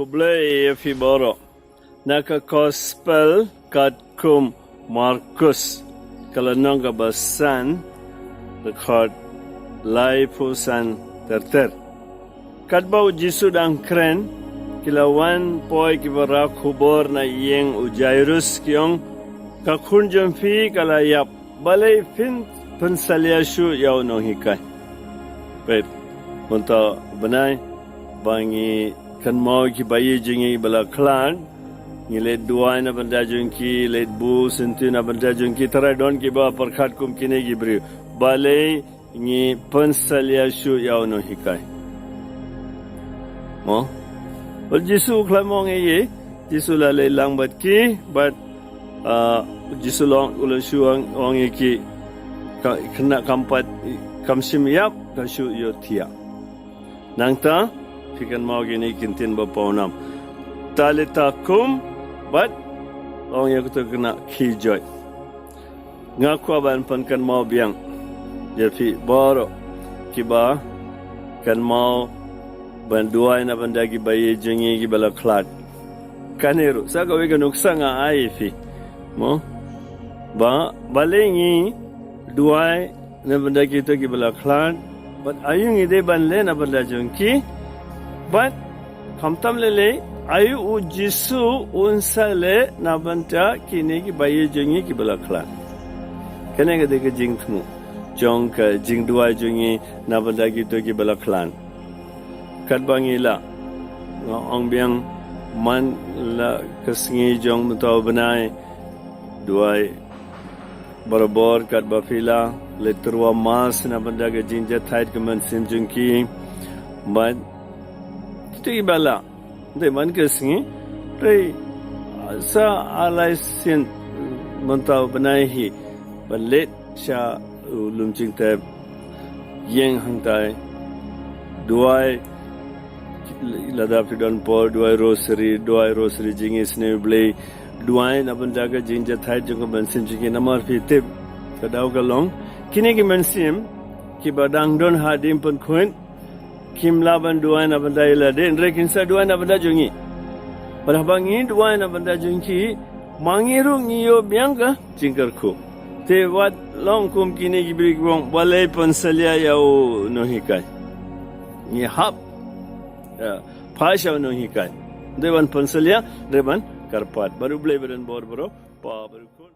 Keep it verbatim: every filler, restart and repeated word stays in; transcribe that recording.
Khublei ïa phi baroh. Na ka Gospel katkum Markus, ka lynnong kaba san, dkhot laiphew san ter ter. Katba u Jisu dang kren, ki la wan poi kiba rah khubor na ïing u Jairus, ki ong, ka khun jong phi ka la ïap. Balei phin pynsalia shuh ïa u nonghikai? Peit, mynta u bnai ba ngi kynmaw ki baïeit jong ngi ba la khlad, ngi leit duwai na bynta jong ki, leit buh syntiew na bynta jong ki, tharai don kiba pyrkhat kum kine ki briew. Balei ngi pynsalia shuh ïa u nonghikai? Mo? Bad Jisu u khlem ong ei ei, Jisu la leit lang bad ki, bad, ah, Jisu la ong, u la shu ong, ong ïa ki, ka, kane kam pat, kam shym ïap, ka shu ïohthiah. Nangta, phi kynmaw kine ki ktien ba pawnam. Talitha kum, bad, ong ïa kato ka khynnah, khie joit. Nga kwah ban pynkynmaw biang ïa phi baroh kiba kynmaw ban duwai na bynta ki baïeit jong ngi kiba la khlad. Kane ruh sa kawei ka nuksa nga ai ïa phi. Mo? Ba, balei ngi duwai na bynta kito kiba la khlad, bad aïu ngi dei ban leh na bynta jong ki, bad khamtam lei lei, aïu u Jisu un sa leh na bynta kine ki baïeit jong ngi kiba la khlad. Kane ka dei ka jingthmu jong ka jingduwai jong ngi na bynta kito kiba la khlad. Katba ngi lah, nga ong biang, man la ka sngi jong mynta u bnai, duwai barabor katba phi lah, leit tyrwa Mass na bynta ka jingjahthait ka mynsiem jong ki. Bad kito kiba lah, dei man ka sngi, dei sa ar lai sien mynta u bnai hi, ban leit sha u lum jingtep ïeng hangtai, duwai, lada phi don por, duwai rosary, duwai rosary jingisynei U Blei, duwai na bynta ka jingjahthait jong ka mynsiem jong ki, namar phi tip, ka daw ka long, kine ki mynsiem kiba dang don ha dim pynkhuid, kim lah ban duwai na bynta ïa lade, hynrei kin sa duwai na bynta jong ngi. Bad haba ngi duwai na bynta jong ki, ma ngi ruh ngi ïoh biang ka jingkyrkhu. Te wat long kum kine ki briew kiba ong, balei pynsalia ïa u nonghikai. Ngi hap, ïa, phai sha u nonghikai. Dei ban pynsalia, dei ban kyrpad. Bad U Blei ba don bor baroh, Pa, Ba, Khun.